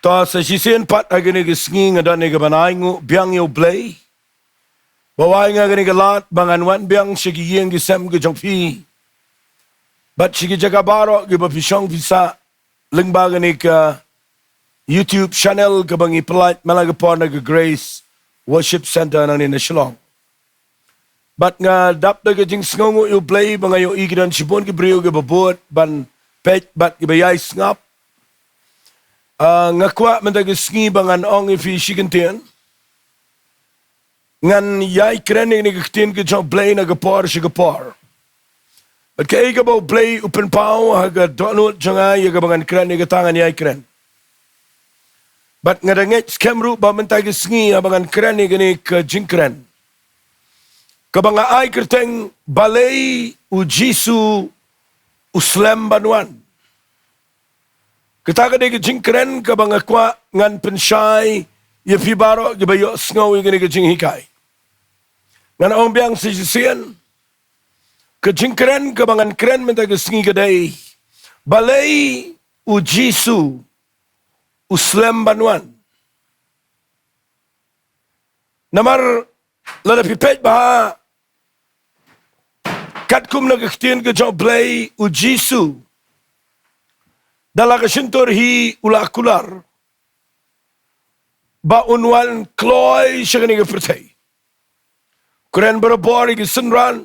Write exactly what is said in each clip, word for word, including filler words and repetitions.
To sa shisien pat ha kane ka sngi nga don ïa ka ban ainguh biang ïa U Blei ba u ai ïa nga kane ka lad ba ngan wan biang sha ki ïing ki sem ki jong phi bad sha ki jaka baroh kiba phi shong phi sah lyngba kane ka YouTube channel kaba ngi pynlait man la ka por na ka Grace Worship Centre nangne na Shillong. Bad nga dap da ka jingsngewnguh ïa U Blei ba nga ïohi ki don shibun ki briew kiba bud ban peit bad kiba ïai sngap. Ah, nga kwah mynta ka sngi ba ngan ong ïa phi shi kyntien. Ngan ïai kren ïa kane ka ktien ka jong U Blei na ka por sha ka por. Bad kaei kaba U Blei u pynpaw ha ka dohnud jong nga ïa kaba ngan kren ïa kata ngan ïai kren. Bad nga da ngeit skhem ruh ba mynta ka sngi haba ngan kren ïa kane ka jingkren kaba nga ai kyrteng Balei U Jisu U Slem Ban Wan. Kata ka dei ka jingkren kaba nga kwah ngan pynshai ïa phi baroh kiba ïohsngew ïa kane ka jinghikai. Ngan ong biang sa shisien, ka jingkren kaba ngan kren mynta ka sngi ka dei Balei U Jisu U Slem Ban Wan. Namar lada phi peit bha katkum na ka ktien ka jong U Blei, U Jisu da la ka shyntur hi u la kular ba un wan kloi sha kane ka pyrthei. Kren barabor ïa ki synran,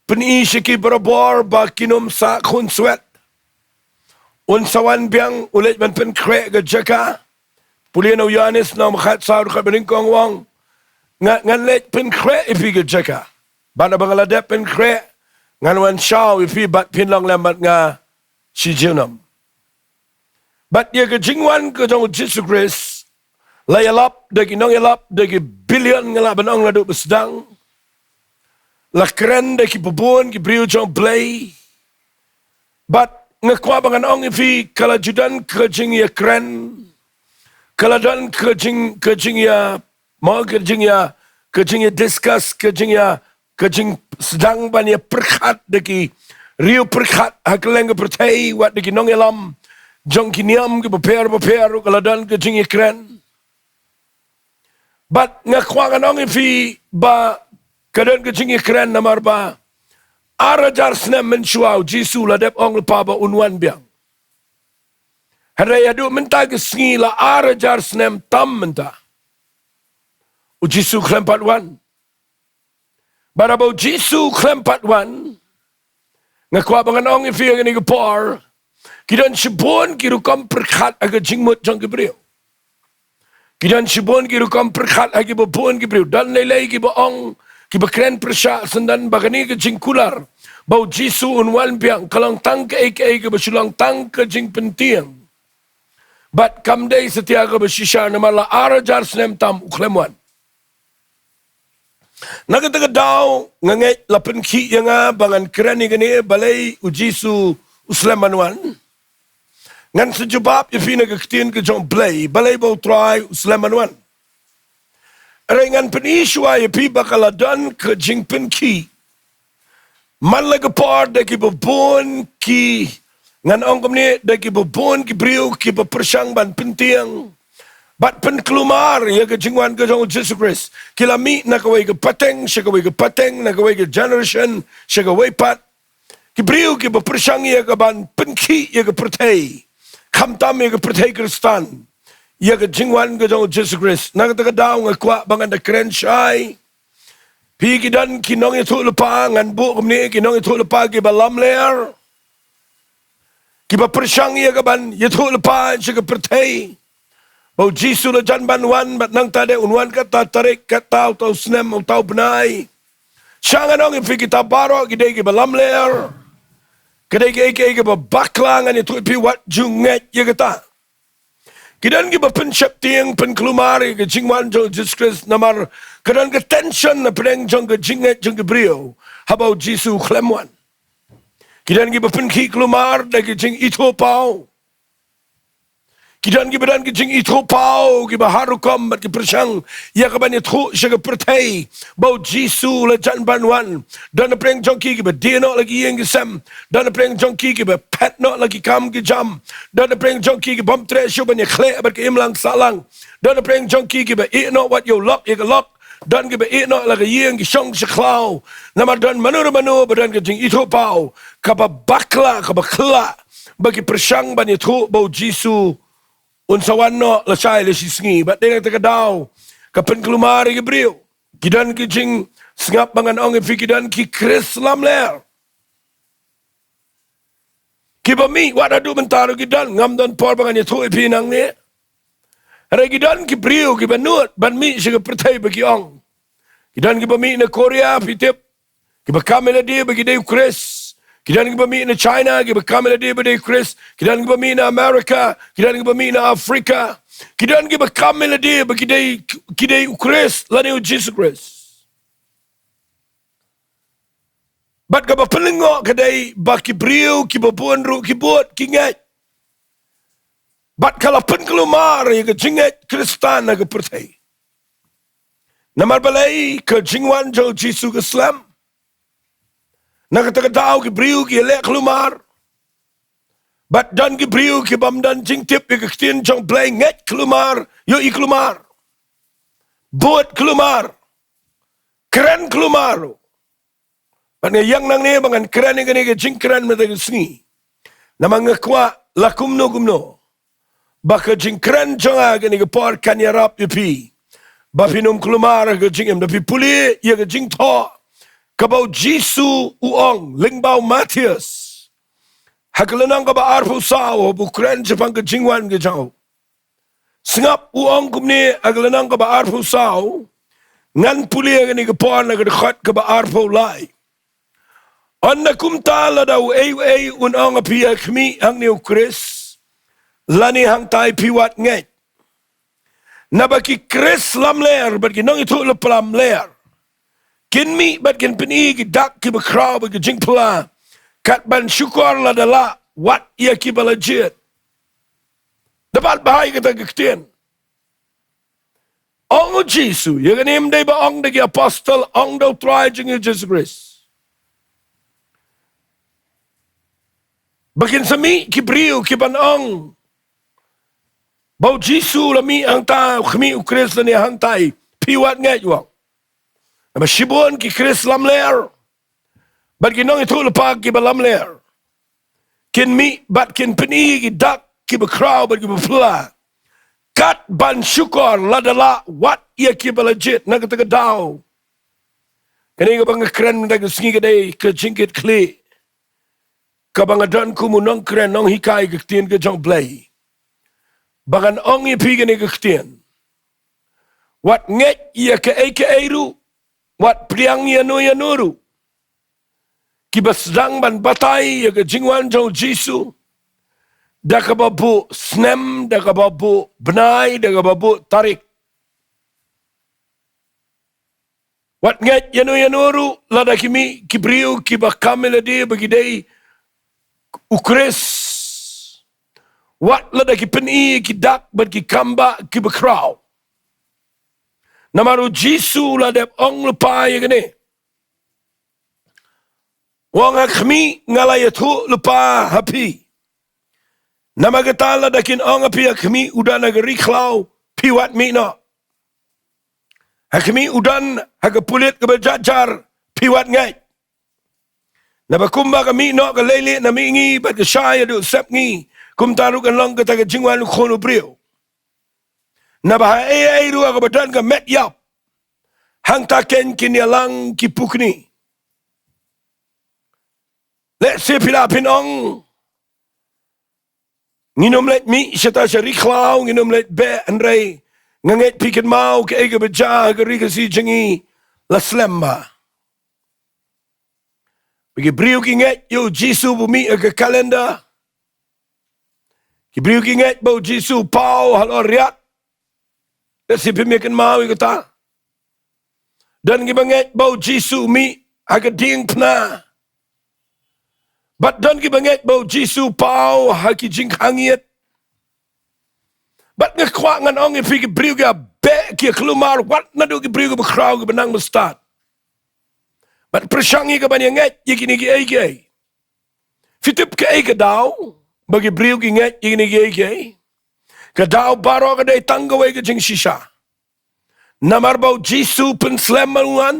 pyni sha ki barabor ba kin ym sah khunswet. Un sa wan biang, u leit ban pynkhreh ka jaka. Pule na u Ïoannis lynnong ba khatsaw dkhot ba nyngkong u ong, nga, ngan leit pynkhreh ïa phi ka jaka. Bad haba nga la dep pynkhreh, ngan wan shaw ïa phi bad phin long lem bad nga shi junom. Bad ïa ka jingwan ka jong U Jisu Khrist la ïalap da ki nongïalap, da ki billion nga lah ban ong naduh ba sdang. La kren da ki bun ki briew jong U Blei. Bad nga kwah ba ngan ong ïa phi, ka la ju don ka jingïakren, ka la don ka jing, ka jingïa, mo, ka jingïa, ka jingïa discuss, ka jingïa, ka jingsdang ban ïa pyrkhat da ki riew pyrkhat ha kylleng ka pyrthei, wat da ki nongïalam jong ki niam kiba pher bapher ruh ka la don ka jingïakren. Bad nga kwah ngan ong ïa phi ba ka don ka jingïakren namar ba ar hajar snem mynshuwa U Jisu la dep ong lypa ba un wan biang. Hynrei haduh mynta ka sngi la ar hajar snem tam mynta, U Jisu khlem pat wan. Bad haba U Jisu khlem pat wan, nga kwah ba ngan ong ïa phi ha kane ka por, ki don shibun ki rukom pyrkhat ha ka jingmut jong ki briew. Ki don shibun ki rukom pyrkhat ha kiba bun ki briew. Don lei lei kiba ong, kiba kren pyrshah syndon ba kane ka jingkular ba U Jisu un wan biang ka long tang kaei kaei kaba shu long tang ka jingpyntieng. Bad kam dei satia kaba shisha namar la ar hajar snem tam u khlem wan. Na kata ka daw nga ngeit la pynkhih ïa nga ba ngan kren ïa kane, balei U Jisu U Slem Ban Wan. Ngan sa jubab ïa phi na ka ktien ka jong U Blei, balei ba U Trai U Slem Ban Wan. Hynrei ngan pyni shuwa ïa phi ba ka la don ka jingpynkhih man la ka por da kiba bun ki, ngan ong kumne, da kiba bun ki briew kiba pyrshang ban pyntieng bad pynkulmar ïa ka jingwan ka jong U Jisu Khrist. Ki la mih na kawei ka pateng sha kawei ka pateng, na kawei ka generation sha kawei pat. Ki briew kiba pyrshang ïa ka ban pynkhih ïa ka pyrthei, khamtam ïa ka pyrthei Khristan, ïa ka jingwan ka jong U Jisu Khrist. Na kata ka daw nga kwah ba ngan da kren shai. Phi, ki don ki nongïathuhlypa, ngan buh kumne, ki nongïathuhlypa kiba lamler, kiba pyrshang ïa ka ban ïathuhlypa sha ka pyrthei ba U Jisu la jan ban wan bad nangta de un wan kata tarik, kata uta u snem, uta u bnai. Sha ngan ong ïa phi, kita baroh ki dei kiba lamler. Ka dei kaei kaei kaba bakla, ngan ïathuh ïa phi, wat ju ngeit ïa kata. Ki don kiba pynsheptieng, pynkulmar ïa ka jingwan jong U Jisu Khrist namar ka don ka tension na pdeng jong ka jingngeit jong ki briew haba U Jisu u khlem wan. Ki don kiba pynkhih kulmar da ka jingithuhpaw. Ki don kiba don ki jingithuhpaw kiba har rukom bad ki pyrshang ïa kaban ïathuh sha ka pyrthei ba u Jisu u la jan ban wan. Don napdeng jong ki kiba die noh la ki ïing ki sem. Don napdeng jong ki kiba phet noh la ki kam ki jam. Don napdeng jong ki kibym treh shuh ban ïakhleh bad ka imlang sahlang. Don napdeng jong ki kiba ïeh noh wat ïa u lok ïa ka lok. Don kiba ïeh noh la ka ïing ki shong sha khlaw. Namar don mano re mano ba don ka jingithuhpaw kaba bakla, kaba khlaiñ, ba ki pyrshang ban ïathuh ba u Jisu un sa wan noh lashai lashisngi. Bad dei na kata ka daw ka pynkulmar ïa ki briew. Ki don ki jingsngap ba ngan ong ïa phi, ki don ki Khrist lamler kiba mih, wat haduh mynta ruh ki don, ngam don por ba ngan ïathuh ïa phi nangne. Hynrei ki don ki briew kiba nud ban mih sha ka pyrthei ba ki ong. Ki don kiba mih na Korea, phi tip, kiba kam ïa lade ba ki dei u Khrist. Ki don kiba mih na China, kiba kam ïa lade ba dei u Khrist. Ki don kiba mih na America, ki don kiba mih na Africa. Ki don kiba kam ïa lade ba ki dei, ki dei u Khrist lane u Jisu Khrist. Bad kaba pynlyngngoh ka dei ba ki briew kiba bun ruh ki bud, ki ngeit. Bad ka la pynkulmar ïa ka jingngeit Khristan ha ka pyrthei. Namar balei? Ka jingwan jong u Jisu ka slem. Na kata ka daw ki briew ki leh kulmar. Bad don ki briew kibym don jingtip ïa ka ktien jong U Blei, ngeit kulmar, ïohi kulmar, bud kulmar, kren kulmar. Bad nga ïeng nangne ba ngan kren ïa kane ka jingkren mynta ka sngi. Namar nga kwah la kumno kumno ba ka jingkren jong nga kane ka por kan ïarap ïa phi ba phin ym kulmar ha ka jingim. Da phi pule ïa ka jingthoh kaba u Jisu u ong lyngba u Mathaios ha ka lynnong kaba arphew saw, haba u kren shaphang ka jingwan ka jong u. Sngap, u ong kumne ha ka lynnong kaba arphew saw, ngan pule ha kane ka por na ka dkhot kaba arphew lai. Ynda kumta lada uei uei un ong ha phi, ha khmih, hangne u Khrist, lane hangtai, phi wat ngeit. Naba ki Khrist lamler bad ki nongïathuhlypa lamler kin mih bad kin pyni ki dak kiba khraw bad ki jingphylla, kat ban shukor lada lah wat ïa kiba la jied. Da bad bha ïa kata ka ktien. Ong u Jisu, ïa kane ym dei ba ong da ki apostol, ong da u Trai jong ngi u Jisu Khrist, ba kin sa mih ki briew kiban ong ba u Jisu u la mih hangta, u khmih u Khrist lane hangtai, phi wat ngeit, u ong. Namar shibun ki Khrist lamler bad ki nongïathuhlypa kiba lamler kin mih bad kin pyni ki dak kiba khraw bad kiba phylla, kat ban shukor lada lah wat ïa kiba la jied. Na kata ka daw, kane kaba nga kren mynta ka sngi ka dei ka jingkitkhlieh kaba nga don kum u nongkren, nonghikai ka ktien ka jong U Blei, ba ngan ong ïa phi kane ka ktien. Wat ngeit ïa kaei kaei ruh, wat pdiang ïano ïano ruh kiba sdang ban batai ïa ka jingwan jong u Jisu da kaba buh snem, da kaba buh bnai, da kaba buh tarik. Wat ngeit ïano ïano ruh, lada ki mih ki briew kiba kam ïa lade ba ki dei u Khrist, wat lada ki pyni ki dak bad ki kambah kiba khraw. Namar u Jisu u la dep ong lypa ïa kane. U ong, ha khmih nga la ïathuhlypa ha phi. Namar kata lada kin ong ha phi, ha khmih u don ha ka ri khlaw, phi wat mih noh. Ha khmih u don ha ka pulit kaba jat jar, phi wat ngeit. Naba kumba ka mih noh ka leilieh na mihngi bad ka shai haduh sepngi, kumta ruh kan long kata ka jingwan u Khun u briew. Naba haei haei ruh ha kaba don ka met ïap, hangta keiñ kin ïalang ki pukni. Lehse phi lah phin ong, ngin ym leit mih shata sha ri khlaw, ngin ym leit beh, hynrei nga ngeit phi kynmaw kaei kaba jia ha ka ri Khasi jong ngi la slem bha. Ba ki briew ki ngeit ïa u Jisu ba u mih ha ka calendar. Ki briew ki ngeit ba u Jisu u paw halor riat. Lehse phim ïa kynmaw ïa kata. Don kiba ngeit ba u Jisu u mih ha ka diengphna. Bad don kiba ngeit ba u Jisu u paw ha ki jingkhang ïit. Bad nga kwah ngan ong ïa phi, ki briew ki ïa beh, ki ïa kulmar, wat naduh ki briew ki bakhraw, ki ba nang mustad. Bad pyrshang ïa ka ban ïa ngeit ïa kine kiei kiei. Phi tip kaei ka daw ba ki briew ki ngeit ïa kine kiei kiei? Ka daw baroh ka dei tang kawei ka jingshisha. Namar ba U Jisu u pynslem ban wan.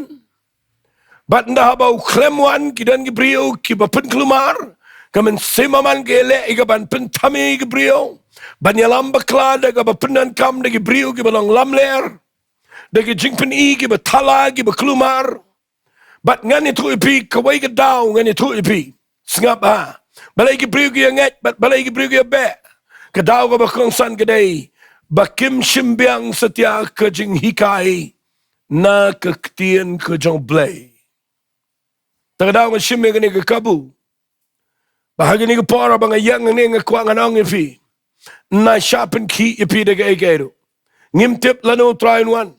Bad ynda haba u khlem wan, ki don ki briew ki ba pynkulmar. Ka mynsiem man ka ïaleh ïa ka ban pynthame ïa ki briew, ban ïalam bakla da ka ba pyndonkam da ki briew ki ba long lamler, da ki jingpyni ki ba thala, ki ba kulmar. Bad ngan ïathuh ïa phi kawei ka daw, ngan ïathuh ïa phi. Sngap ha. Balei ki briew ki ïa ngeit, bad balei ki briew ki ïa beh? Ka daw ka ba kongsan ka dei ba kim shim biang satia ka jinghikai na ka ktien ka jong U Blei. Ta ka daw nga shim ïa kane ka kabu. Ba ha kane ka por ba nga ïeng hangne, nga kwah ngan ong ïa phi, nga shah pynkhih ïa phi da kaei kaei ruh. Ngim tip lano U Trai un wan.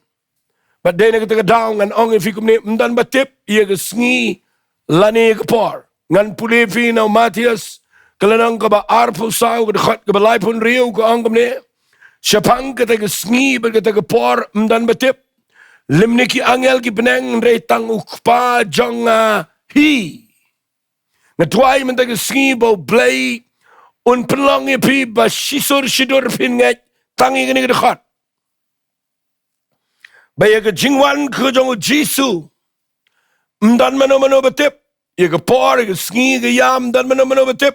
Bad dei na kata ka daw ngan ong ïa phi kumne, ym don ba tip ïa ka sngi lane ïa ka por. Ngan pule ïa phi na u Mathaios, ka lynnong ka ba arphew saw, ka dkhot ka ba laiphew hynriew, ka ong kumne: Shaphang kata ka sngi bad kata ka por ym don ba tip, lymne ki angel ki bneng, hynrei tang U Kpa jong nga hi. Nga duwai mynta ka sngi ba U Blei un pynlong ïa phi ba shisur shidur phin ngeit tang ïa kane ka dkhot, ba ïa ka jingwan ka jong U Jisu ym don mano mano ba tip. Ïa ka por, ïa ka sngi, ïa ka ïam, ym don mano mano ba tip.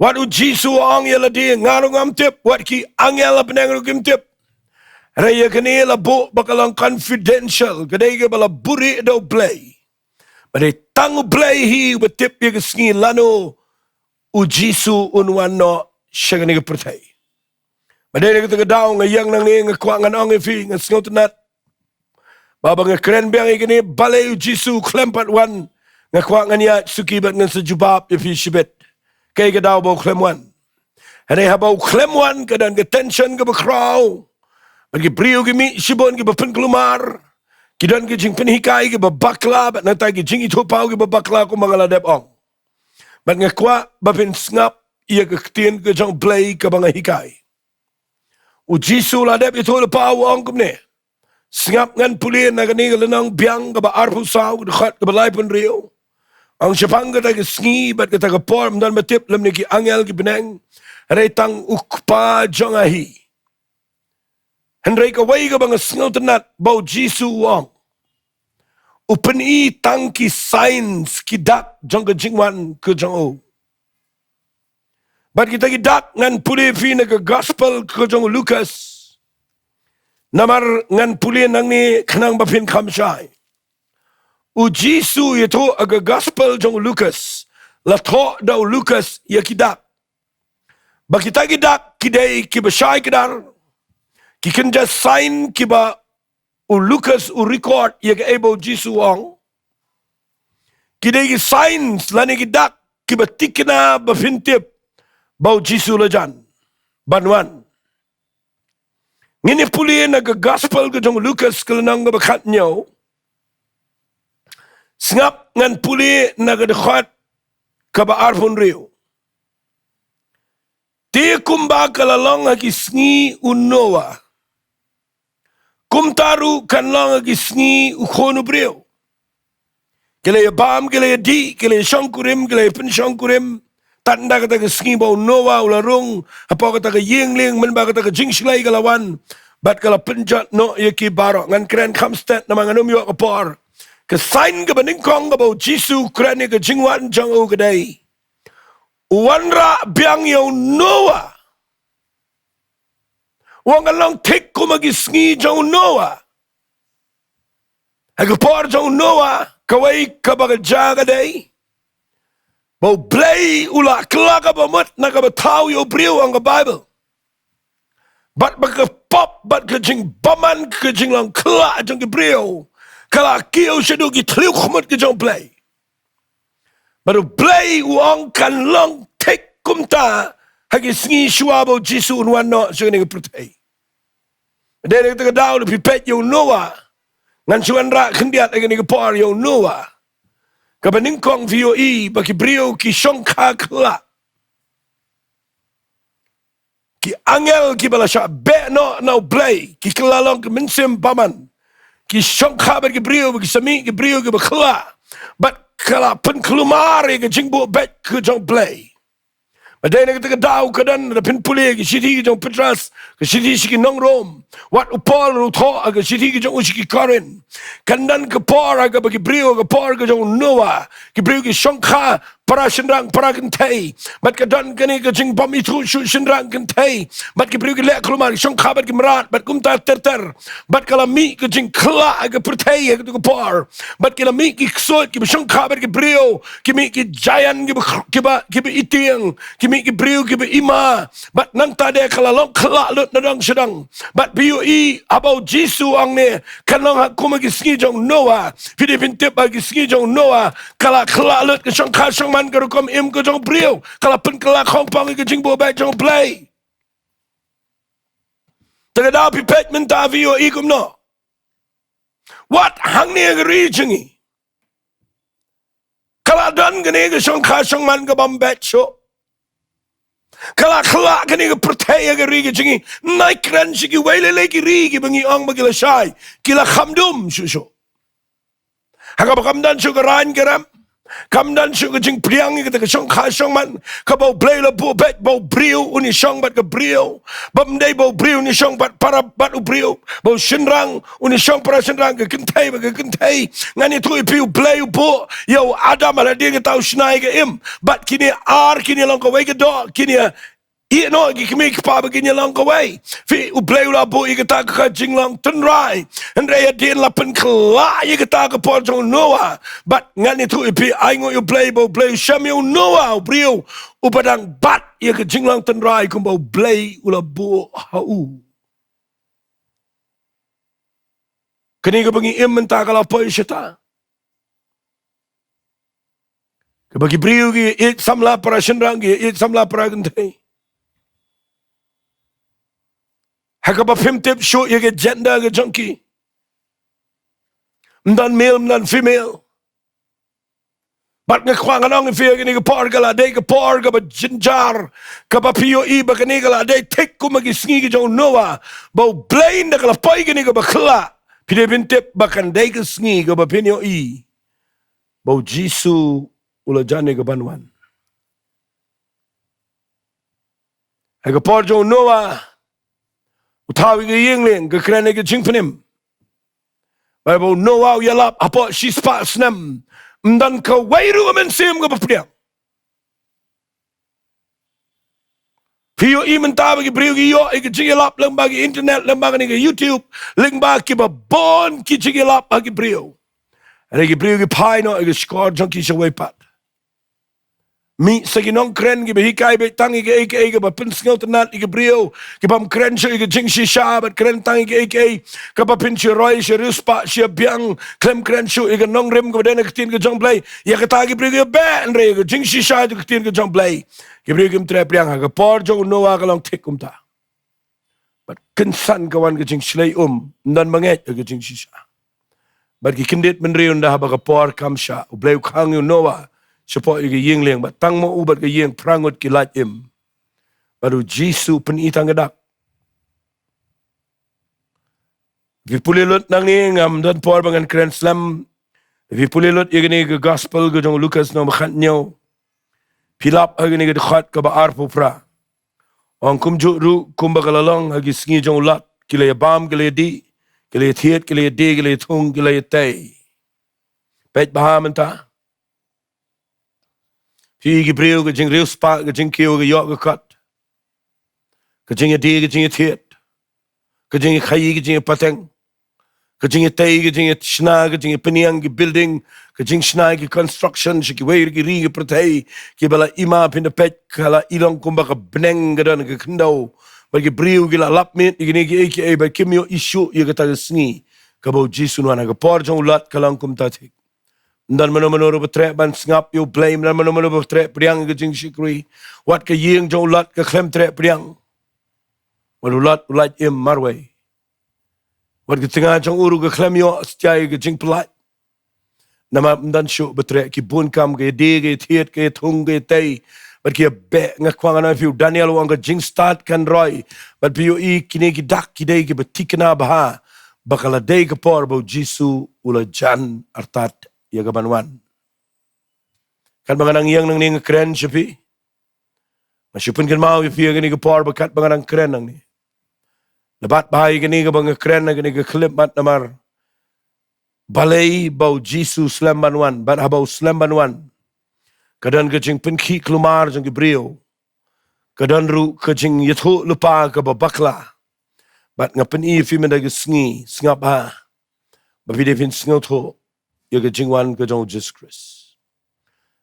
Wat U Jisu u ong ïa lade, nga ruh ngam tip, wat ki angel bneng ruh kim tip. Hynrei ïa kane la buh ba ka long confidential, ka dei ka ba la buhrieh da U Blei. Ba dei tang U Blei hi u ba tip ïa ka sngi lano U Jisu un wan noh sha kane ka pyrthei. Ba dei na kata ka daw nga ïeng nangne, nga kwah ngan ong ïa phi, nga sngewtynnat ba haba nga kren biang ïa kane, balei U Jisu u khlem pat wan, nga kwah ngan ïaid suki bad ngan sa jubab ïa phi shibit kaei ka daw ba u khlem wan. Hynrei haba u khlem wan, ka don ka tension ka ba khraw. Bad ki briew ki mih shibun ki ba pynkulmar. Ki don ki jingpynhikai ki ba bakla, bad nangta ki jingithuhpaw ki ba bakla, kumba nga la dep ong. Bad nga kwah ba phin sngap ïa ka ktien ka jong U Blei ka ba nga hikai. U Jisu u la dep ïathuh lypa, u ong kumne. Sngap, ngan pule na kane ka lynnong biang ka ba arphew saw, ka dkhot ka ba laiphew hynriew. Ong, shaphang kata ka sngi bad kata ka por ym don ba tip, lymne ki angel ki bneng, hynrei tang U Kpa jong nga hi. Hynrei kawei ka ba nga sngewtynnat ba U Jisu u ong, u pyni tang ki signs, ki dak jong ka jingwan ka jong u. Bad kita ki dak ngan pule ïa phi na ka gospel ka jong u Lukas. Namar ngan pule nangne khnang ba phin kham shai. U Jisu u ïathuh ha ka gospel jong u Lukas, la thoh da u Lukas ïa ki dak. Ba kita ki dak ki dei ki ba shai kdar, ki kynja sign ki ba u Lukas u record ïa kaei ba U Jisu u ong. Ki dei ki signs lane ki dak ki ba tikna ba phin tip ba U Jisu u la jan ban wan. Ngin ïa pule na ka gospel ka jong u Lukas ka lynnong ka ba khathynñiew. Sngap, ngan pule na ka dkhot ka ba arphew hynriew. Te kumba ka la long ha ki sngi u Noah, kumta ruh kan long ha ki sngi u Khun u briew. Ki la ïa bam, ki la ïa dih, ki la ïa shongkurim, ki la ïa pynshongkurim. Tad ynda kata ka sngi ba u Noah u la rung hapoh kata ka ïing lieng, mynba kata ka jingshlei ka la wan bad ka la pynjot noh ïa ki baroh. Ngan kren kham stet namar ngan ym ïoh ka por. Ka sign ka ba nyngkong ka ba U Jisu u kren ïa ka jingwan jong u ka dei, u wanrah biang ïa u Noah. U ong kan long thik kum ha ki sngi jong u Noah. Ha ka por jong u Noah, kawei ka ba ka jia ka dei ba U Blei u la kylla ka bamut na ka ba thaw ïa u briew, ong ka Baibl. Bad ba ka pop bad ka jingbymman, ka jinglong kylla jong ki briew ka la kiew shaduh ki thliew khmut ka jong U Blei. Bad U Blei u ong kan long thik kumta ha ki sngi shuwa ba U Jisu un wan noh sha kane ka pyrthei. Dei na kata ka daw lada phi peit ïa u Noah, ngan shu wanrah khyndiat ha kane ka por ïa u Noah. Ka ba nyngkong phi ïohi ba ki briew ki shongkha kylla. ki angel kiba la shah beh noh na U Blei, ki kylla long ki mynsiem bymman, ki shongkha bad ki briew, ki sa mih ki briew kiba khyllah, bad ka la pynkulmar ïa ka jingbuh beit ka jong U Blei. Bad dei na kata ka daw ka don, lada phin pule ka shithi ka jong u Petros, ka shithi sha ki nong Rom, wat u Paul ruh u thoh ha ka shithi ka jong u sha ki Korinth. Kan don ka por ha kaba ki briew ha ka por ka jong u Noah, ki briew ki shongkha para shynrang para kynthei, bad ka don kane ka jingbym ithuh shuh shynrang kynthei, bad ki briew ki leh kulmar, ki shongkha bad ki mrad, bad kumta ter ter. Bad ka la mih ka jingkylla ha ka pyrthei ha kato ka por, bad ki la mih ki ksuid kiba shongkha bad ki briew, ki mih ki giant kiba, kiba, kiba itieng, ki mih ki briew kiba ima. Bad nangta de ka la long kylla lut na dong sha dong. Bad phi ïohi haba U Jisu u ong ne, kan long ha kum ha ki sngi jong u Noah. Phi dei phin tip ha ki sngi jong u Noah, ka la kylla lut ka shongkha shongman, ka rukom im ka jong u briew, ka la pynkylla khongpong ïa ka jingbuh beit jong U Blei. Te ka daw phi peit mynta, phi ïohi kumno? Wat hangne ha ka ri jong ngi, ka la don kane ka shongkha shongman kabym beit shuh. Ka la kylla kane ka pyrthei ha ka ri ka jong ngi. Nai kren sha kiwei lei lei ki ri kiba ngi ong ba ki la shai, ki la kham dum shuh shuh. Ha kaba kam don shuh ka rain ka rem, kam don shuh ka jingpdiang ïa kata ka shongkha shongman, kaba U Blei u la buh beit ba u briew un ïashong bad ka briew. Bym dei ba u briew un ïashong bad para, bad u briew, ba u shynrang un ïashong para shynrang, ka kynthei bad ka kynthei. Ngan ïathuh ïa phi, U Blei u buh ïa u Adam ha lade kata u shna ïa ka im, bad kine ar kin ïa long kawei ka doh, kin ïa ïeh noh ki kmie ki kpa ba kin ïa long kawei. Phi, U Blei u la buh ïa kata ka jinglong tynrai. Hynrei hadien la pynkylla ïa kata ka por jong u Noah. Bad ngan ïathuh ïa phi, ai nguh ïa U Blei ba U Blei u shem ïa u Noah, u briew uba dang bat ïa ka jinglong tynrai, kumba U Blei u la buh ha u. Kane kaba ngi im mynta ka la poi shata. Kaba ki briew ki ïeit samla para shynrang, ki ïeit samla para kynthei. Ha kaba phim tip shuh ïa ka gender ka jong ki. Ym don male, ym don female. Bad nga kwah ngan ong ïa phi, kane ka por ka la dei ka por kaba jynjar, kaba phi ïohi ba kane ka la dei thik kum ha ki sngi ki jong u Noah, ba U Blei ynda ka la poi kane kaba khyllah, phi dei phin tip ba kan dei ka sngi kaba phin ïohi ba U Jisu u la jan ïa ka ban wan. Ha ka por jong u Noah, u thaw ïa ka ïing lieng, ka kren ïa ka jingpynim. Bad ba u Noah u ïalap hapoh shispah snem, ym don kawei ruh ka mynsiem kaba pdiang. Phi ïohi mynta ba ki briew ki ïoh ïa ka jingïalap lyngba ki internet, lyngba kane ka YouTube, lyngba kiba bun ki jingïalap ha ki briew. Hynrei ki briew ki phai noh ïa ka shkor jong ki shawei pat. Mih sa ki nongkren kiba hikai beit tang ïa kaei kaei kaba pynsngewtynnat ïa ki briew, kibym kren shuh ïa ka jingshisha bad kren tang ïa kaei kaei kaba pynshyroi sha riewspah sha biang, khlem kren shuh ïa ka nongrim kaba don ha ka ktien ka jong U Blei. Ïa kata ki briew kiba beh, hynrei ïa ka jingshisha jong ka ktien ka jong U Blei, ki briew kim treh pdiang. Ha ka por jong u Noah ka long thik kumta. Bad kynsan ka wan ka jingshlei um, ym don ba ngeit ïa ka jingshisha. Bad ki kyndit bynriew ynda haba ka por kam shah, U Blei u khang ïa u Noah shapoh ïa ka ïing lieng, bad tang ma u bad ka ïing, phra ngut ki lait im. Bad U Jisu u pyni tang ka dak. Phi pule lut nangne, ngam don por ba ngan kren slem. Phi pule lut ïa kane ka gospel ka jong u Lukas lynnong ba khathynñiew. Phi lap ha kane ka dkhot kaba arphew phra. Ong kumjuh ruh kumba ka la long ha ki sngi jong u Lot, ki la ïabam, ki la ïadih, ki la ïathied, ki la ïadie, ki la ïathung, ki la ïatei. Peit bha mynta. Phi, ki briew, ka jingriewspah, ka jingkiew, ka ïoh ka kot, ka jingïadie, ka jingïathied, ka jingïakhaïi, ka jingïapateng, ka jingïatei, ka jingïashna, ka jingïapyniang ki building, ka jingshna ki construction sha kiwei ki ri ki pyrthei, kiba la ima, phin da peit ka la i long kumba ka bneng ka don ha ka khyndew. Bad ki briew ki la lap miet ïa kine kiei kiei, bad kim ïohi shuh ïa kata ka sngi kaba U Jisu un wan. Ha ka por jong u Lot ka long kumta thik. Ym don mano mano ruh ba treh ban sngap ïa U Blei, ym don mano mano ba treh pdiang ïa ka jingshakri. Wat ka ïing jong u Lot ka khlem treh pdiang. Wat u Lot u lait im marwei. Wat ka tnga jong u ruh ka khlem ïoh stia ïa ka jingpyllait. Namar ym don shuh ba treh, ki bun kam, ka ïadie, ka ïathied, ka ïathung, ka ïatei. Bad ki ïa beh, nga kwah ngan ong ïa phi, u Daniel u ong ka jingstad kan roi. Bad phi ïohi kine ki dak ki dei kiba thikna bha ba ka la dei ka por ba u Jisu u la jan artat ïa ka ban wan. Katba nga nang ïeng nangne nga kren sha phi, nga shu pynkynmaw ïa phi ïa kane ka por ba katba nga nang kren nangne, la bat bha ïa kane kaba nga kren ha kane ka khyllipmat namar balei ba u Jisu u slem ban wan, bad haba u slem ban wan, ka don ka jingpynkhih kulmar jong ki briew. Ka don ruh ka jingïathuhlypa kaba bakla. Bad nga pyni ïa phi mynta ka sngi, sngap bha ba phi dei phin sngewthuh ïa ka jingwan ka jong u Jisu Khrist.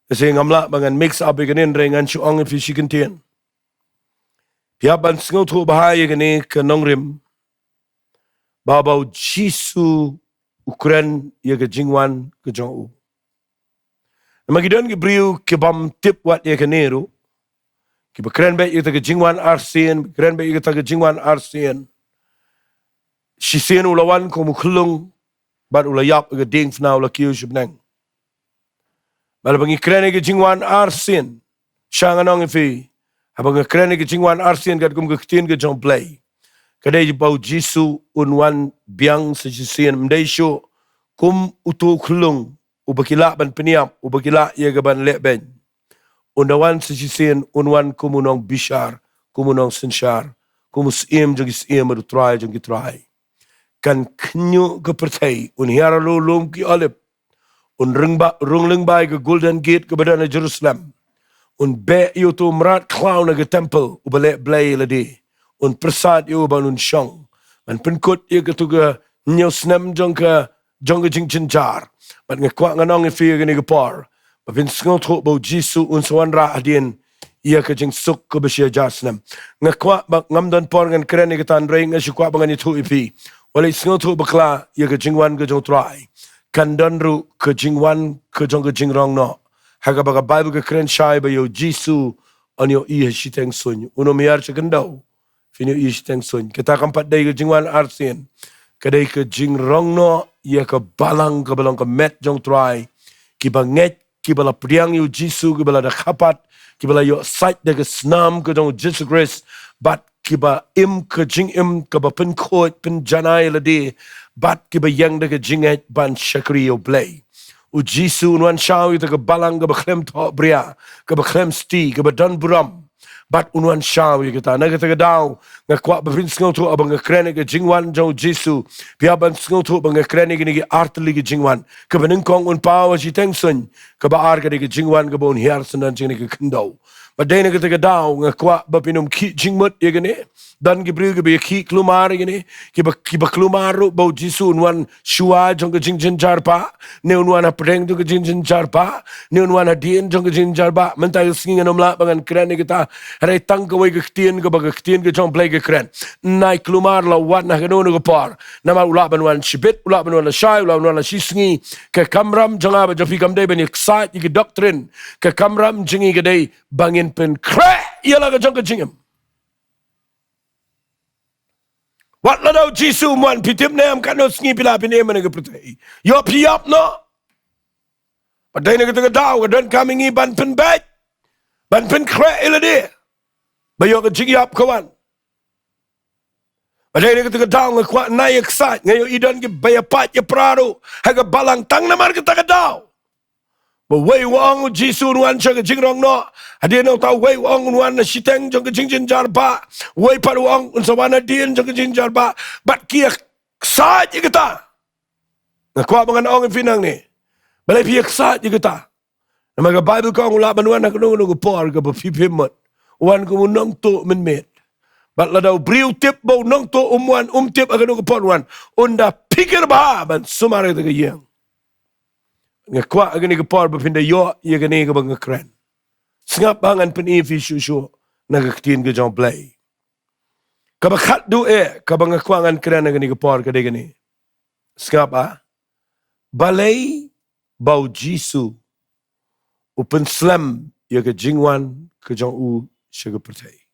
Te ngam lah ba ngan mix up ïa kane, hynrei ngan shu ong ïa phi shi kyntien. Phi hap ban sngewthuh bha ïa kane ka nongrim, ba ba u Jisu u kren ïa ka jingwan ka jong u. Namar ki don ki briew ki bym tip wat ïa kane ruh, kiba kren beit ïa kata ka jingwan arsien, kren beit ïa kata ka jingwan arsien. Shisien u la wan kum u khyllung, bad u la ïap ïa ka diengphna, u la kiew sha bneng. Bad haba ngi kren ïa ka jingwan arsien, shwa ngan ong ïa phi, haba nga kren ïa ka jingwan arsien katkum ka ktien ka jong U Blei, ka dei ba u Jisu un wan biang sa shisien, ym dei shuh kum uto u khyllung uba ki lah ban pynïap, uba ki lah ïa ka ban leh beiñ. Un da wan sa shisien, un wan kum u nongbishar, kum u nongsynshar, kum u Syiem jong ki syiem bad u Trai jong ki trai. Kan khñiuh ka pyrthei, un hiar halor u lum ki Olib, un rung ba, rung lyngba ïa ka Golden Gate kaba don ha Jerusalem, un beh ïa uto u mrad khlaw na ka temple uba leh blei ïa lade, un pyrsad ïa u ban un shong, ban pynkut ïa kato ka hynñiew snem jong ka, jong ka jingjynjar. Bad nga kwah ngan ong ïa phi ïa kane ka por, ba phin sngewthuh ba u Jisu un sa wanrah hadien ïa ka jingsuk kaba shi hajar snem. Nga kwah ba ngam don por ngan kren ïa kata, hynrei nga shu kwah ba ngan ïathuh ïa phi. Wat leit sngewthuh bakla ïa ka jingwan ka jong u Trai. Kan don ruh ka jingwan ka jong ka jingrong noh, ha kaba ka Baibl ka kren shai ba ïa u Jisu yn ïohi ha shiteng suiñ. Un ym hiar sha khyndew, phin ïohi shiteng suiñ. Kata kam pat dei ka jingwan arsien, ka dei ka jingrong noh ïa ka balang kaba long ka met jong u Trai. Kiba ngeit, kiba la pdiang ïa u Jisu, kiba la da khapat, kiba la ïoh sait da ka snam ka jong u Jisu Khrist, bad kiba im ka jingim kaba pynkhuid pynjanai ïa lade, bad kiba ïeng da ka jingngeit ban shakri ïa U Blei. U Jisu un wan shaw ïa kata ka balang kaba khlem thohbria, kaba khlem sti, kaba don burom. Bad un wan shaw ïa kata. Na kata ka daw, nga kwah ba phin sngewthuh haba nga kren ïa ka jingwan jong u Jisu, phi hap ban sngewthuh ba nga kren ïa kine ki artylli ki jingwan. Kaba nyngkong un paw ha shiteng suiñ, kaba ar ka dei ka jingwan kaba un hiar syndon jong kane ka khyndew. Bad dei na kata ka daw nga kwah ba phin ym khih jingmut ïa kane. Don ki briew kiba ïa khih kulmar ïa kane, kiba, kiba kulmar ruh ba u Jisu un wan shuwa jong ka jingjynjar ba, ne un wan hapdeng jong ka jingjynjar ba, ne un wan hadien jong ka jingjynjar ba. Mynta ka sngi ngan ym lah ba ngan kren ïa kata, hynrei tang kawei ka ktien kaba ka ktien ka jong U Blei ka kren. Nai kulmar la wan ha kano kano ka por. Namar u lah ban wan shibit, u lah ban wan lashai, u lah ban wan lashisngi. Ka kamram jong nga bad jong phi kam dei ban ïa ksaid ïa ki doctrine. Ka kamram jong ngi ka dei ba ngin pynkhreh ïa la ka jong ka jingim. Wat la da u Jisu um wan, phi tip ne em katno sngi phi lah phin im ha kane ka pyrthei? Ïoh phi ïap noh. Bad dei na kata ka daw ka donkam ïa ngi ban pynbeit, ban pynkhreh ïa lade, ba ïoh ka jingïap ka wan. Bad dei na kata ka daw nga kwah nai ïa ksaid, nga ïohi don kiba ïa pait ïa pra ruh ha ka balang tang namar kata ka daw. Ba uwei u ong u Jisu un wan sha ka jingrong noh, hadien nangta uwei u ong un wan ha shiteng jong ka jingjynjar ba, uwei pat u ong un sa wan hadien jong ka jingjynjar ba. Bad ki ïa ksaid ïa kata. Nga kwah ba ngan ong ïa phi nangne, balei phi ïa ksaid ïa kata? Namar ka Baibl ka ong u lah ban wan ha kano kano ka por kaba phi phim mut. U wan kum u nongtuh mynmiet. Bad lada u briew u tip ba u nongtuh um wan, um tip ha kano ka por un wan, un da phikir bha ban sumar ïa kata ka ïing. Nga kwah ha kane ka por ba phin da ïoh ïa kane kaba nga kren. Sngap bha, ngan pyni ïa phi shuh shuh na ka ktien ka jong U Blei. Kaba khatduh eh kaba nga kwah ngan kren ha kane ka por ka dei kane. Sngap bha. Balei ba u Jisu u pynslem ïa ka jingwan ka jong u sha ka pyrthei?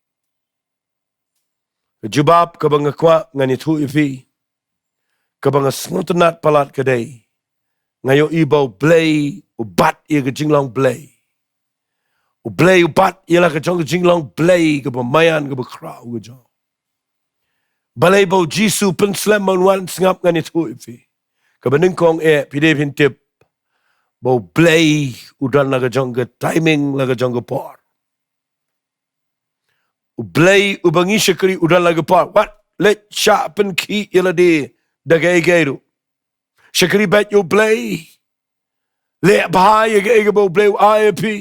Ka jubab kaba nga kwah ngan ïathuh ïa phi, kaba nga sngewtynnat palat ka dei, nga ïohi ba U Blei u bat ïa ka jinglong Blei. U Blei u bat ïa la ka jong ka jinglong Blei kaba maïan kaba khraw ka jong. Balei ba u Jisu u pynslem ban wan? Sngap, ngan ïathuh ïa phi. Kaba nyngkong eh, phi dei phin tip ba u Blei u don la ka jong ka timing, la ka jong ka por. U Blei uba ngi shakri u don la ka por. Wat leit shah pynkhih ïa lade da kaei kaei ruh. Shakri beit ïa u Blei. Leh bha ïa kaei kaba u Blei u ai ïa phi.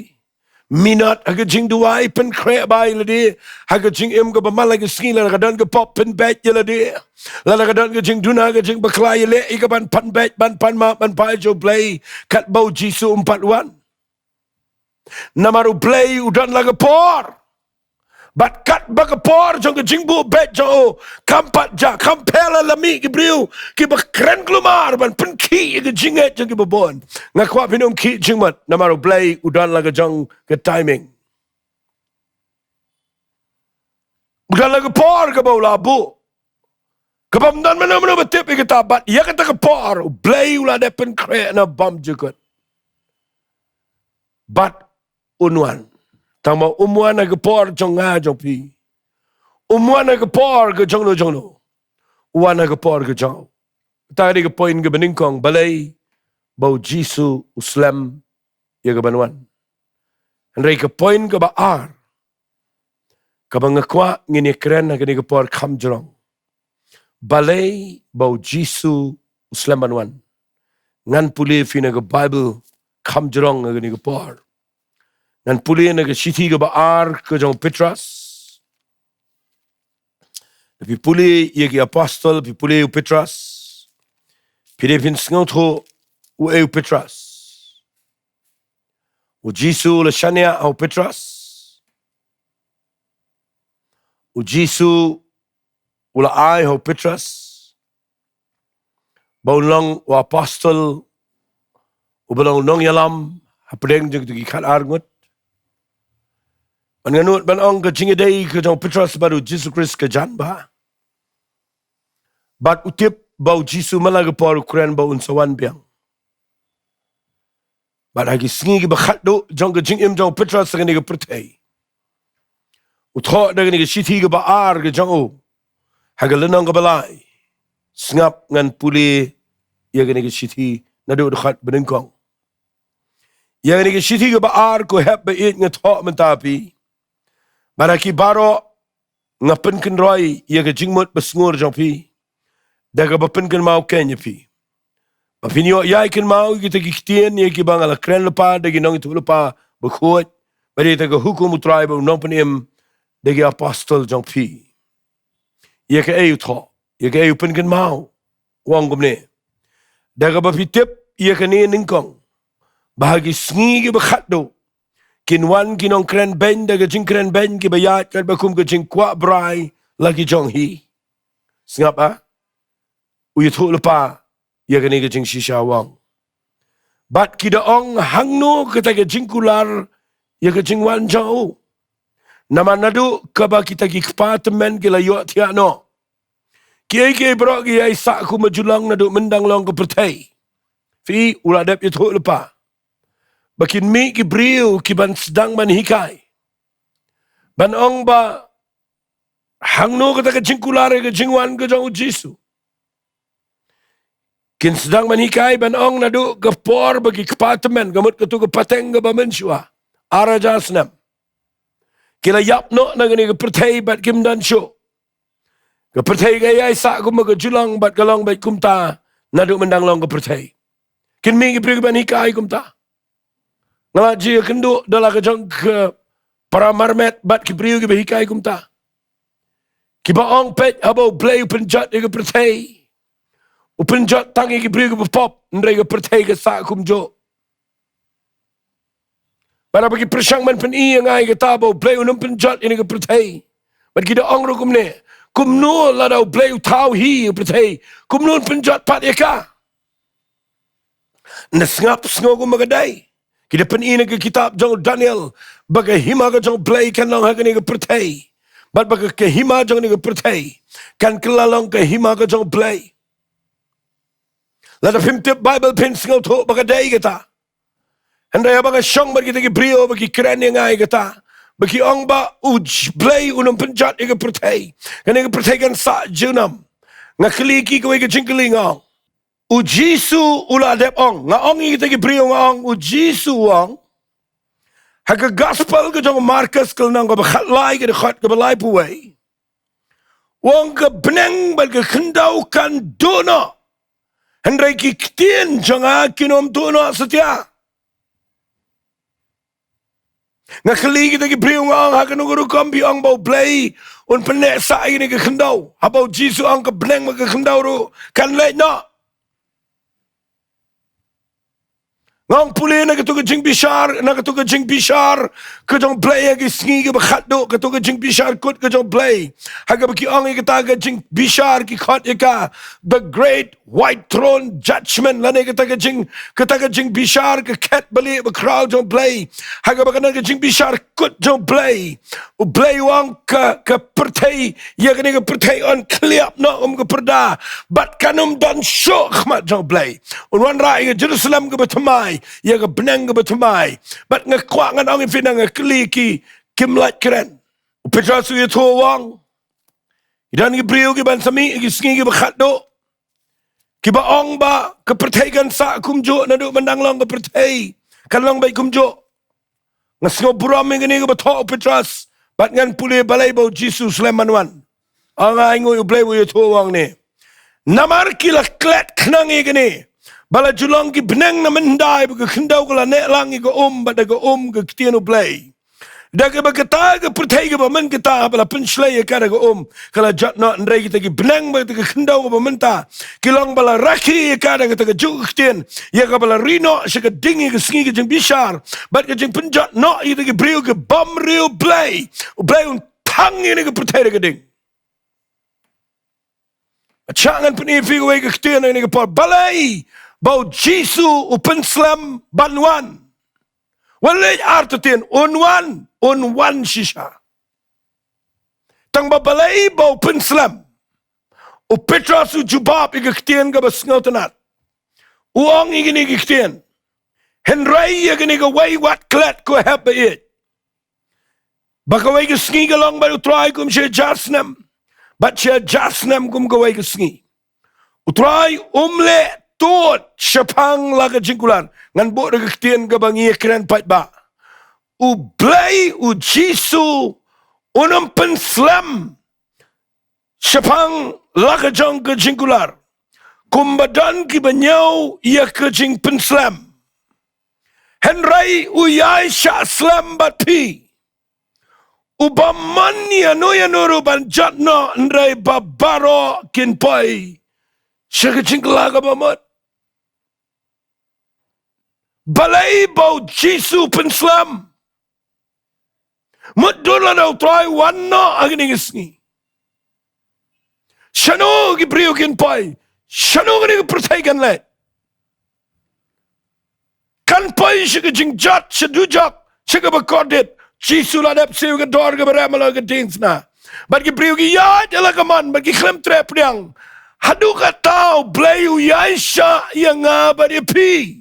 Minot ha ka jingduwai, pynkhreh bha ïa lade ha ka jingim kaba man la ka sngi. Lada ka don ka pop, pynbeit ïa lade. Lada ka don ka jingduna, ka jingbakla, ïaleh ïa ka ban pan beit, ban pan map, ban phai sha u Blei katba u Jisu um pat wan. Namar u Blei u don la ka por. Bad katba ka por jong ka jingbuh beit jong u kam pat jah, kam pher, la la mih ki briew kiba kren kulmar ban pynkhih ïa ka jingngeit jong kiba bun. Nga kwah phin ym khih jingmut, namar u Blei u don la ka jong ka timing. U don la ka por kaba u la buh, kaba ym don mano mano ba tip ïa kata. Bad ïa kata ka por u Blei u la dep pynkhreh na bymjukut. Bad un wan. Tangba um wan ha ka por jong nga jong phi. Um wan ha ka por ka jongno jongno. U wan ha ka por ka jong u. Kata ka dei ka point kaba nyngkong, balei ba u Jisu u slem ïa ka ban wan. Hynrei ka point kaba ar kaba nga kwah ngin ïakren ha kane ka por kham jrong, balei ba u Jisu u slem ban wan. Ngan pule ïa phi na ka Baibl kham jrong ha kane ka por. Ngan pule na ka shithi kaba ar ka jong u Petros. Phi pule ïa ki Apostol, phi pule ïa u Petros, phi dei phin sngewthuh uei u Petros. U Jisu u la shaniah ha u Petros. U Jisu u la ai ha u Petros ba un long u apostol, uba long u nongïalam hapdeng jong kito ki khatar ngut. Bad nga nud ban ong ka jingïadei ka jong u Petros bad u Jisu Khrist ka jan bha. Bad u tip ba u Jisu man la ka por u kren ba un sa wan biang. Bad ha ki sngi kiba khatduh jong ka jingim jong u Petros ha kane ka pyrthei, u thoh da kane ka shithi kaba ar ka jong u ha ka lynnong kaba lai. Sngap, ngan pule ïa kane ka shithi naduh dkhot ba nyngkong. Ïa kane ka shithi kaba ar, ko hep ba ïeit, nga thoh mynta ha phi. Bad ha ki baroh nga pynkynroi ïa ka jingmut basngur jong phi da kaba pynkynmaw keiñ ïa phi, ba phin ïoh ïai kynmaw ïa kita ki ktien ïa kiba nga la kren lypa da ki nongïathuhlypa bakhuid, bad ïa kita ka hukum u Trai bad u nongpynim da ki apostol jong phi. Ïa kaei u thoh, ïa kaei u pynkynmaw? U ong kumne: Da kaba phi tip ïa kane nyngkong, ba ha ki sngi kiba khatduh kin wan ki nongkren beiñ da ka jingkren beiñ kiba ïaid katba kum ka jingkwah brai la ki jong hi. Sngap, ah, u ïathuhlypa ïa kane ka jingshisha u ong: Bad ki da ong, hangno kata ka jingkular ïa ka jingwan jong u? Namar naduh kaba kita ki kpa tymmen ki la ïohthiah noh, kiei kiei baroh ki ïai sah kum ka julong naduh myndang long ka pyrthei. Phi, u la dep ïathuhlypa ba kin mih ki briew ki ban sdang ban hikai, ban ong ba hangno kata ka jingkular ïa ka jingwan ka jong u Jisu. Kin sdang ban hikai, ban ong naduh ka por ba ki kpa tymmen, ka mut kato ka pateng kaba mynshuwa, ar hajar snem, ki la ïap noh na kane ka pyrthei bad kim don shuh. Ka pyrthei ka ïai sah kum ka julong bad ka long beit kumta naduh myndang long ka pyrthei. Kin mih ki briew ki ban hikai kumta. Nga la ju ïakynduh da la ka jong ka para marmet bad ki briew kiba hikai kumta, kiba ong, peit, haba u Blei u pynjot ïa ka pyrthei, u pynjot tang ïa ki briew kiba pop, hynrei ka pyrthei ka sah kumjuh. Bad haba ki pyrshang ban pyni ïa nga ïa kata ba u Blei un ym pynjot ïa kane ka pyrthei, bad ki da ong ruh kumne: Kumno lada u Blei u thaw hi ïa ka pyrthei, kumno un pynjot pat ïa ka? Ynda sngap, sngew kumba ka dei. Ki da pyni na ka kitab jong u Daniel ba ka hima ka jong u Blei kan long ha kane ka pyrthei, bad ba ka, ka hima jong kane ka pyrthei kan kylla long ka hima ka jong u Blei. Lada phim tip Baibl, phin sngewthuh ba ka dei kata. Hynrei haba nga shong bad kita ki briew ba ki kren ïa nga ïa kata, ba ki ong ba u J-, Blei un ym pynjot ïa ka pyrthei, kane ka pyrthei kan sah junom. Nga kylli ki kawei ka jingkylli, nga ong, u Jisu u la dep ong, nga ong ïa kita ki briew, nga ong, u Jisu u ong ha ka gospel ka jong u Markus ka lynnong kaba khatlai ka dkhot kaba laiphew wei, u ong ka bneng bad ka khyndew kan duh noh, hynrei ki ktien jong nga kin ym duh noh satia. Nga kylli kita ki briew, nga ong, ha kano ka rukom phi ong ba u Blei un pynneh sah ïa kane ka khyndew, haba u Jisu u ong ka bneng bad ka khyndew ruh kan leit noh? Nga ong, pule na kato ka jingbishar, na kato ka jingbishar ka jong u Blei ha ki sngi kiba khatduh, kato ka jingbishar kut ka jong u Blei, ha kaba ki ong ïa kata ka jingbishar, ki khot ïa ka the great white throne judgment, lane kata ka jing, kata ka jingbishar ka khet balieh bakhraw jong u Blei, ha kaba kane ka jingbishar kut jong u Blei, u Blei u ong ka, ka pyrthei, ïa kane ka pyrthei yn khlieh noh kum ka pyrda, bad kan ym don shuh ha khmat jong u Blei. Un wanrah ïa ka Jerusalem kaba thymmai, ïa ka bneng kaba thymmai. Bad nga kwah ngan ong ïa phi, nga kylli ki, kim lah kren. U Petros u ïathuh u ong, ki don ki briew kiban sa mih ha ki sngi kiba khatduh, kiba ong ba ka pyrthei kan sah kumjuh naduh ban dang long ka pyrthei, kan long beit kumjuh. Nga sngew burom ïa kane kaba thoh u Petros, bad ngan pule balei ba u Jisu u slem ban wan. Ong, ai nguh ïa u Blei ba u ïathuh u ong ne. Namar ki la klet khnang ïa kane, ba la ju long ki bneng na mynhyndai, ba ka khyndew ka la neh lang ïa ka um, bad da ka um ka ktien u Blei. Da kaba kata ka pyrthei kaba mynta ba la pynshlei ïa ka da ka um ka la jot noh, hynrei kita ki bneng bad kita ki khyndew kaba mynta ki long ba la rakhe ïa ka da kata kajuh ka ktien, ïa kaba la ri noh sha ka ding ïa ka sngi ka jingbishar bad ka jingpynjot noh ïa kita ki briew ki bym riewblei. U Blei un thang ïa kane ka pyrthei da ka ding. Shah ngan pyni ïa phi kawei ka ktien ha kane ka por, balei ba u Jisu u pynslem ban wan. Wat leit artatien, un wan, un wan shisha. Tang ba balei ba u pynslem. U Petros u jubab ïa ka ktien kaba sngewtynnat. U ong ïa kine ki ktien. Hynrei ïa kane kawei wat klet, ko hep ba ïeit, ba kawei ka sngi ka long bad u Trai kum shi hajar snem, bad shi hajar snem kum kawei ka sngi. U Trai um leh tud shaphang la ka jingkular. Ngan buh da ka ktien kaba ngi ïakren paidbah. U Blei u Jisu un ym pynslem shaphang la ka jong ka jingkular kumba don kiba ñiew ïa ka jingpynslem. Hynrei u ïai shah slem bad phi. U bym mon ïano ïano ruh ban jot noh, hynrei ba baroh kin poi sha ka jingkylla kaba mut. Balei ba u Jisu u pynslem? Mut duna u Trai u wan noh ha kine ki sngi, shano ki briew kin poi? Shano kane ka pyrthei kan leit? Kan poi sha ka jingjot, sha dujok, sha kaba kordit. Jisu la dep siew ka dor kaba rem halor ka diengphna. Bad ki briew ki ïaid ïa la ka mon, bad ki khlem treh pdiang. Haduh katta u Blei u ïai shah ïa nga bad ïa phi.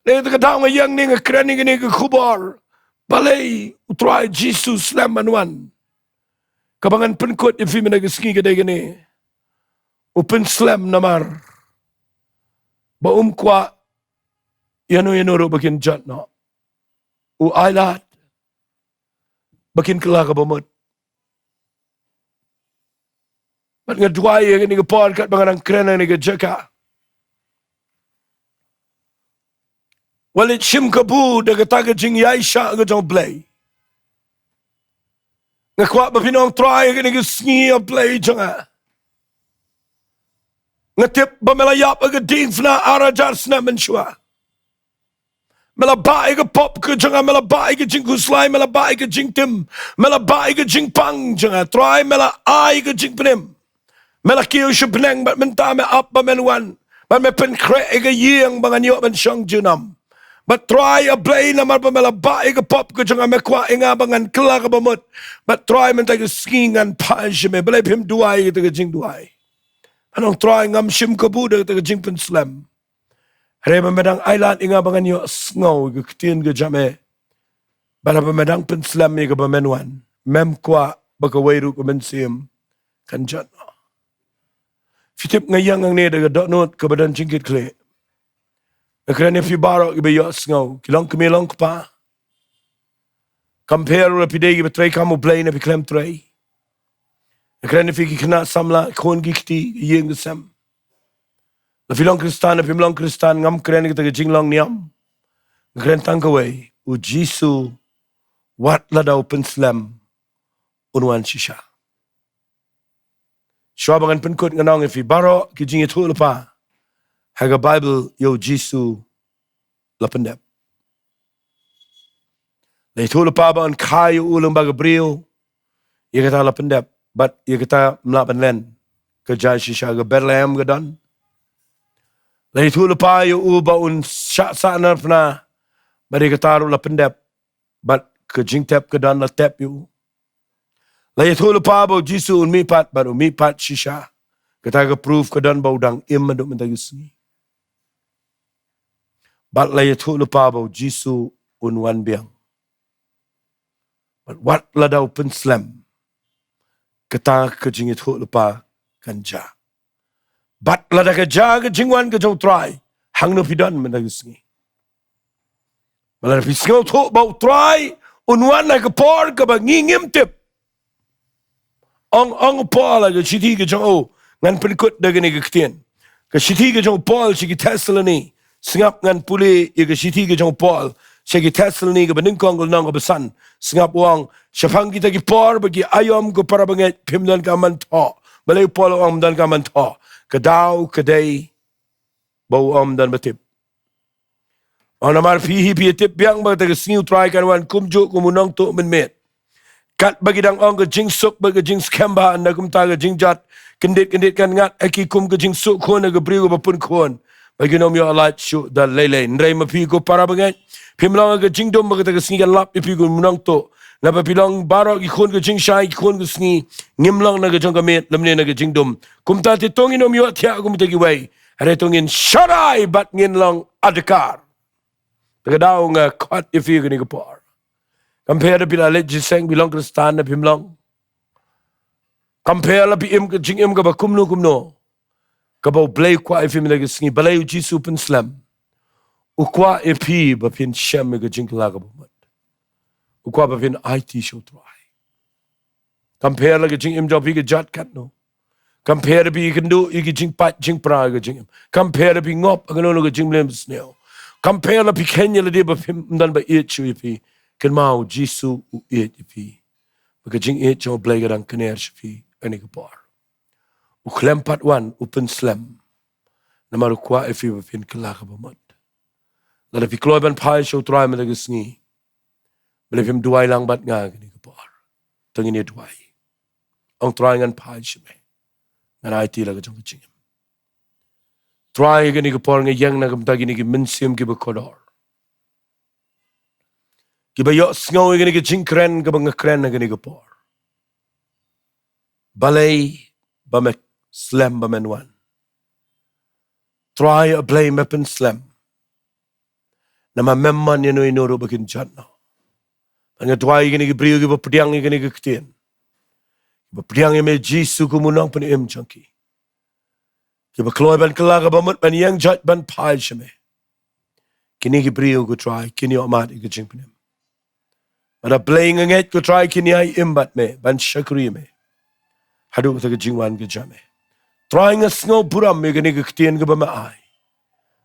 Dei ta ka daw nga ïeng ne nga kren ïa kane ka khubor. Balei u Trai Jisu u slem ban wan? Kaba ngan pynkut ïa phi mynta ka sngi ka dei kane. U pynslem namar ba um kwah ïano ïano ruh ba kin jot noh. U ailad ba kin kylla kaba mut. Bad nga duwai ïa kane ka por katba nga dang kren ha kane ka jaka. Wat leit shim kabu da kata ka jingïaishah ka jong u Blei. Nga kwah ba phin ong, Trai, ha kane ka sngi, A Blei jong nga, nga tip ba me la ïap ha ka diengphna ar hajar snem mynshuwa. Me la bah ïa ka pop ka jong nga, me la bah ïa ka jingkhuslai, me la bah ïa ka jingtim, me la bah ïa ka jingpang jong nga. Trai, me la ai ka jingpynim. Me la kiew sha bneng bad mynta me ap ba men wan, bad me pynkhreh ïa ka ïing ba ngan ïoh ban shong junom. Bad Trai A Blei, namar ba me la bah ïa ka pop ka jong nga, me kwah ïa nga ba ngan kylla kaba mut. Bad Trai, mynta ka sngi ngan phai sha me. Balei phim duwai ïa kata ka jingduwai? Phin ong, Trai, ngam shim kabu da kata ka jingpynslem. Hynrei ba me dang ailad ïa nga ba ngan ïohsngew ïa ka ktien ka jong me. Bad haba me dang pynslem ïa kaba men wan, mem kwah ba kawei ruh ka mynsiem kan jot noh. Phi tip nga ïeng hangne da ka dohnud kaba don jingkitkhlieh. Nga kren ïa phi baroh kiba ïohsngew, ki long kmie long kpa. Compare la phi dei kiba trei kam U Blei ne phi khlem trei. Nga kren ïa phi ki khynnah samla, khun ki kti, ki ïing ki sem. La phi long Khristan ne phim long Khristan, ngam kren ïa kata ka jinglong niam. Nga kren tang kawei, U Jisu, wat lada u pynslem, un wan shisha. Shuwa ba ngan pynkut ngan ong ïa phi baroh ki jingïathuhlypa ha ka Baibl ïa U Jisu la pyndep. La ïathuhlypa ba un kha ïa u lyngba ka briew, ïa kata la pyndep, bad ïa kata ym lah ban len. Ka jia shisha, ka Bethlehem ka don. La ïathuhlypa ïa u ba un shah sahnarphna, bad ïa kata ruh la pyndep, bad ka jingtep ka don, la tep ïa u. La ïathuhlypa ba U Jisu un mihpat, bad u mihpat shisha. Kata ka proof ka don ba u dang im haduh mynta ka sngi. Bad la ïathuhlypa ba U Jisu un wan biang. Bad wat lada u pynslem, kata ka jingïathuhlypa kan jia. Bad lada ka jia ka jingwan ka jong U Trai, hangno phi don mynta ka sngi? Ba lada phi sngewthuh ba U Trai un wan ha ka por kaba ngi ngim tip. Ong, ong u Paul ha ka shithi ka jong u, ngan pynkut da kane ka ktien. Ka shithi ka jong u Paul sha ki Thessaloni. Sngap, ngan pule ïa ka shithi ka jong u Paul sha ki Thessaloni, kaba nyngkong, ka lynnong kaba san. Sngap, u ong, shaphang kita ki por ba ki aïom, ko para bangeit, phim donkam ban thoh. Balei u Paul u ong ym donkam ban thoh? Ka daw ka dei ba u ong ym don ba tip. Ong namar phi hi phi tip biang ba kata ka sngi U Trai kan wan kumjuh kum u nongtuh mynmiet. Katba ki dang ong ka jingsuk bad ka jingskhem bha, ynda kumta ka jingjot kyndit kyndit kan ngat ha ki kum ka jingsuk khun ha ka briew kaba pun khun. Ba kin ym ïoh lait shuh da lei lei. Hynrei ma phi ko para bangeit, phim long ha ka jingdum ba kata ka sngi kan lap ïa phi kum u nongtuh. Naba phi long baroh ki khun ka jingshai, ki khun ka sngi. Ngim long na ka jong ka miet lymne na ka jingdum. Kumta te to ngin ym ïohthiah kum kita kiwei. Hynrei to ngin sharai bad ngin long adkar. Te ka daw nga khot ïa phi kane ka por. Compare da phi la leit jingïaseng, phi long Khristan ne phim long. Compare la phi im ka jingim kaba kumno kumno. Kaba U Blei u kwah ïa phi mynta ka sngi, balei U Jisu u pynslem? U kwah ïa phi ba phin shem ïa ka jingkylla kaba mut. U kwah ba phin aiti sha U Trai. Compare la ka jingim jong phi ka jot katno. Compare phi ïakynduh ïa ki jingpait jingpra ka jingim. Compare phi ngop ha kano kano ka jingmlien sniew. Compare la phi kheiñ ïa lade ba phim don ba ïeit shuh ïa phi. Kynmaw U Jisu u ïeit ïa phi. Ba ka jingïeit jong U Blei ka dang kner sha phi ha kane ka por. U khlem pat wan, u pynslem. Namar u kwah ïa phi ba phin kylla kaba mut. Lada phi kloi ban phai sha U Trai mynta ka sngi, balei phim duwai lang bad nga kane ka por? To ngin ïa duwai. Ong Trai, ngan phai sha me. Ngan aiti la ka jong ka jingim. Trai, kane ka por nga ïeng na ka bynta kine ki mynsiem kiba kordor, kiba ïohsngew ïa kane ka jingkren kaba nga kren ha kane ka por. Balei ba me slem ba men wan? Trai, balei me pynslem? Namar mem mon ïano ïano ruh ba kin jot noh. Bad nga duwai ïa kine ki briew kiba pdiang ïa kine ki ktien, kiba pdiang ïa me Jisu kum u nongpynim jong ki, kiba kloi ban kylla kaba mut, ban ïeng jot, ban phai sha me. Kine ki briew, ko Trai, kin ïoh mad ïa ka jingpynim. Bad balei nga ngeit, ko Trai, kin ïai im bad me, ban shakri ïa me haduh kata ka jingwan ka jong me. Trai, nga sngew burom ïa kane ka ktien kaba me ai.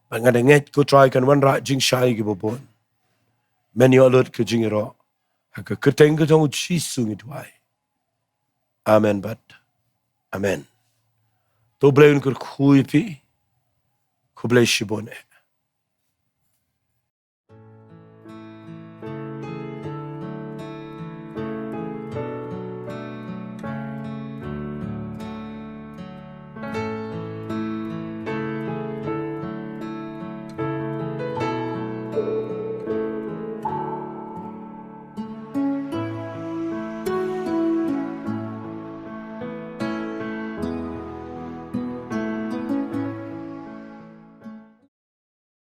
Bad nga da ngeit, ko Trai, kan wanrah jingshai kiba bun. Men ïoh lut ka jingïaroh. Ha ka kyrteng ka jong U Jisu ngi duwai. Amen bad amen. To U Blei un kyrkhu ïa phi. Khublei shibun eh.